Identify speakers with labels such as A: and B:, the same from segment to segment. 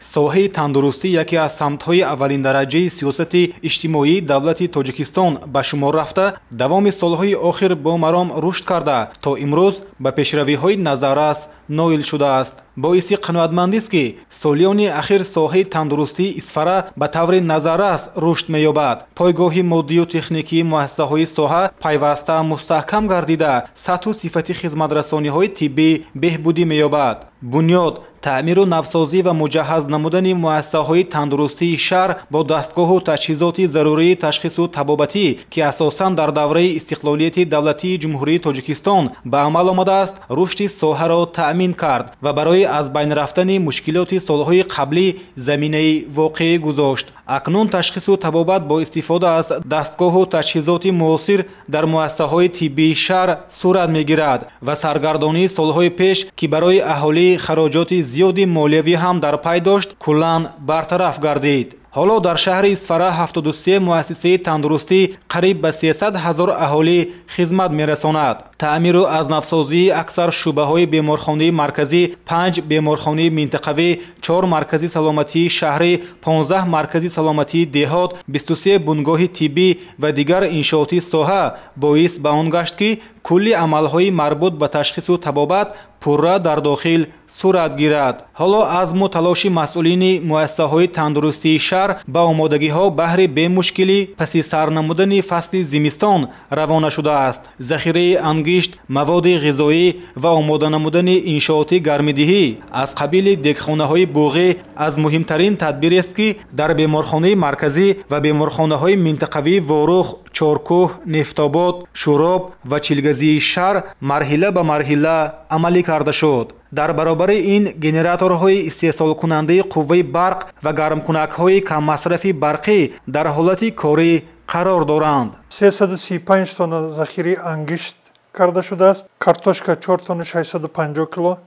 A: Соҳаи тандурустӣ яке аз самтҳои аввалиндараҷаи сиёсати иҷтимоии давлати Тоҷикистон ба шумор рафта, давоми солҳои охир бо маром рушд карда, то имрӯз ба пешравиҳои назаррас ноил шудааст. Боиси қаноатмандист, ки солиёни ахир соҳаи тандурустии Исфара ба таври назаррас рушд меёбад. Пойгоҳи моддию техникии муассисаҳои соҳа пайваста мустаҳкам гардида, сатҳу сифати хизматрасониҳои тиббӣ беҳбудӣ меёбад. Бунёд, таъмиру навсозӣ ва муҷаҳҳаз намудани муассисаҳои тандурустии шаҳр бо дастгоҳу таҷҳизоти зарурии ташхису табобатӣ, ки асосан дар давраи истиқлолияти давлатии Ҷумҳурии Тоҷикистон ба амал омадааст, рушди соҳаро таъмин кард ва барои аз байн рафтани мушкилоти солҳои қаблӣ заминаи воқеӣ гузошт. Акнун ташхису табобат бо истифода аз дастгоҳу таҷҳизоти муосир дар муассисаҳои тиббии шаҳр сурат мегирад ва саргардонии солҳои пеш, ки барои аҳолӣ хароҷоти зиёди молиявӣ ҳам дар пай дошт, куллан бартараф гардид. Ҳоло дар шаҳри Исфара 73 муассисаи тандурустӣ қариб ба 300 ҳазор аҳолӣ хизмат мерасонад. Таъмиру аз навсозии аксар шӯъбаҳои беморхонаи марказӣ, 5 беморхонаи минтақавӣ, 4 маркази саломатии шаҳрӣ, 15 маркази саломатии деҳот, 23 бунгоҳи тиббӣ ва дигар иншооти соҳа боис ба он гашт, ки кулли амалҳои марбут ба ташхису табобат пурра дар дохил сурат гирад. Ҳоло азму талоши масъулини муассисаҳои тандурустии шаҳр ба омодагиҳо баҳри бемушкилӣ паси сар намудани фасли зимистон равона шудааст. Захираи ангишт, маводи ғизоӣ ва омода намудани иншооти гармидиҳӣ аз қабили дегхонаҳои буғӣ аз муҳимтарин тадбирест, ки дар беморхонаи марказӣ ва беморхонаҳои минтақавии Ворух, Чоркӯҳ, Нефтобод, Шӯроб ва Чилгазии шаҳр марҳила ба марҳила амалӣ карда шуд. Дар баробари ин генераторҳои истеҳсолкунандаи қувваи барқ ва гармкунакҳои каммасрафи барқӣ дар ҳолати корӣ қарор доранд.
B: 335 тонна захираи ангишт карда шудааст, картошка 4 тонна 650 кило,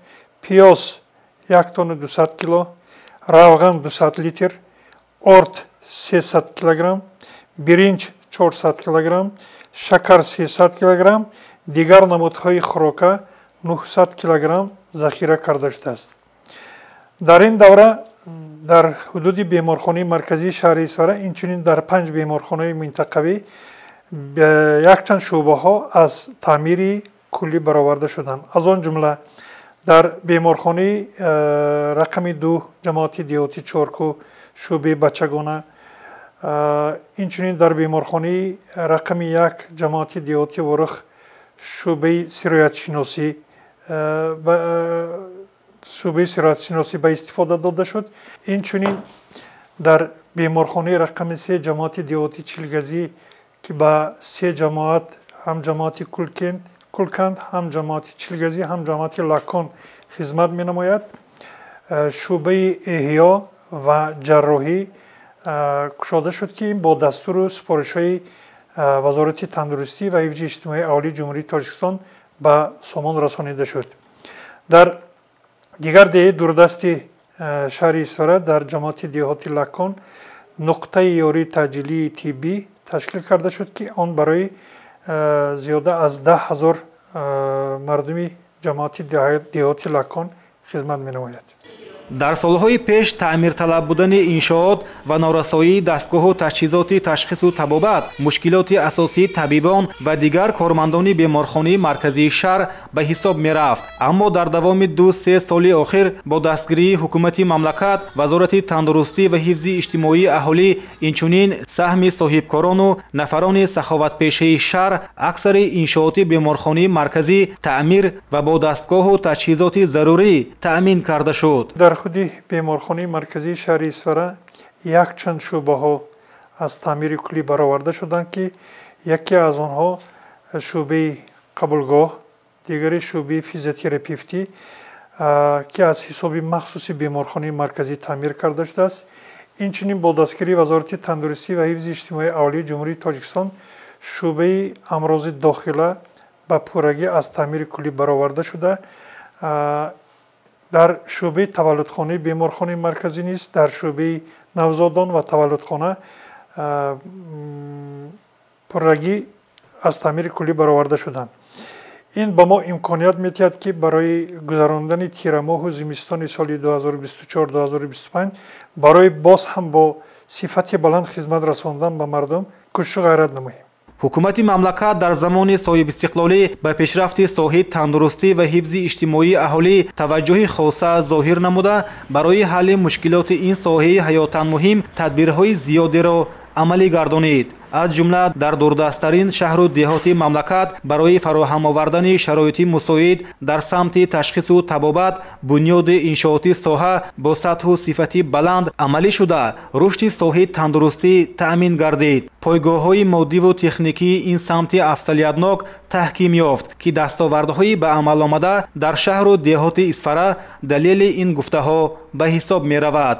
B: пиёз 1 тонна 200 кило, равған 200 литр, орд 300 килограмм, биринҷ 400 килограмм, шакар 300 килограмм, дигар намудҳои хӯрока 900 килограмм захира карда шудааст. Дар ин давра дар ҳудуди беморхонаи марказии шаҳри Исфара, инчунин дар 5 беморхонаи минтақавӣ якчанд шӯъбаҳо аз таъмири куллӣ бароварда шуданд. Аз он ҷумла дар беморхонаи рақами 2 ҷамоати деҳоти Чоркӯҳ шӯъбаи бачагона, инчунин дар беморхонаи рақами 1 ҷамоати деҳоти Ворух шӯъбаи сироятшиносӣ ба истифода дода шуд. Инчунин дар беморхонаи рақами 3 ҷамоати деҳоти Чилгазӣ, ки ба 3 ҷамоат, ҳам ҷамоати Кулканд, ҳам ҷамоати Чилгазӣ, ҳам ҷамоати Лакон хизмат менамояд, шӯъбаи эҳё ва ҷарроҳӣ кушода шуд, ки ин бо дастуру супоришҳои Вазорати тандурустӣ ва ҳифзи иҷтимоии аҳолии Ҷумҳурии Тоҷикистон ба сомон расонида шуд. Дар дигар деҳаи дурдасти шаҳри Исфара, дар ҷамоати деҳоти Лакон, нуқтаи ёрии таъҷилии тиббӣ ташкил карда шуд, ки он барои зиёда аз 10 ҳазор мардуми ҷамоати деҳоти Лакон хизмат менамояд.
A: Дар солҳои пеш таъмирталаб будани иншоот ва норасоии дастгоҳу таҷҳизоти ташхису табобат мушкилоти асосии табибон ва дигар кормандони беморхонаи марказии шаҳр ба ҳисоб мерафт. Аммо дар давоми 2-3 соли охир бо дастгирии ҳукумати мамлакат, Вазорати тандурустӣ ва ҳифзи иҷтимоии аҳолӣ, инчунин саҳми соҳибкорону нафарони саховатпешаи шаҳр, аксари иншооти беморхонаи марказӣ таъмир ва бо дастгоҳу таҷҳизоти зарурӣ таъмин карда шуд.
B: Дар худи беморхонаи марказии шаҳри Исфара якчанд шӯъбаҳо аз таъмири куллӣ бароварда шуданд, ки яке аз онҳо шӯъбаи қабулгоҳ, дигари шӯъбаи физиотерапевтӣ, ки аз ҳисоби махсуси беморхонаи марказӣ таъмир карда шудааст. Инчунин бо дастгирии Вазорати тандурустӣ ва ҳифзи иҷтимоии аҳолии Ҷумҳурии Тоҷикистон шӯъбаи амрози дохила ба пуррагӣ аз таъмири куллӣ бароварда шуда, дар шӯъбаи таваллудхонаи беморхонаи марказӣ низ дар шӯъбаи навзодон ва таваллудхона пуррагӣ аз таъмири куллӣ бароварда шуданд. Ин ба мо имконият медиҳад, ки барои гузарондани тирамоҳу зимистони соли 2024-2025 барои боз ҳам бо сифати баланд хизмат расондан ба мардум кӯшишу ғайрат намоем.
A: Ҳукумати мамлакат дар замони соҳибистиқлолӣ ба пешрафти соҳаи тандурустӣ ва ҳифзи иҷтимоии аҳолӣ таваҷҷӯҳи хоса зоҳир намуда, барои ҳалли мушкилоти ин соҳаи ҳаётан муҳим тадбирҳои зиёдеро амалӣ гардонид. Аз ҷумла дар дурдасттарин шаҳру деҳоти мамлакат барои фароҳам овардани шароити мусоид дар самти ташхису табобат бунёди иншооти соҳа бо сатҳу сифати баланд амалӣ шуда, рушди соҳаи тандурустӣ таъмин гардид. Пойгоҳҳои моддиву техникии ин самти афзалиятнок таҳким ёфт, ки дастовардҳои ба амал омада дар шаҳру деҳоти Исфара далели ин гуфтаҳо ба ҳисоб меравад.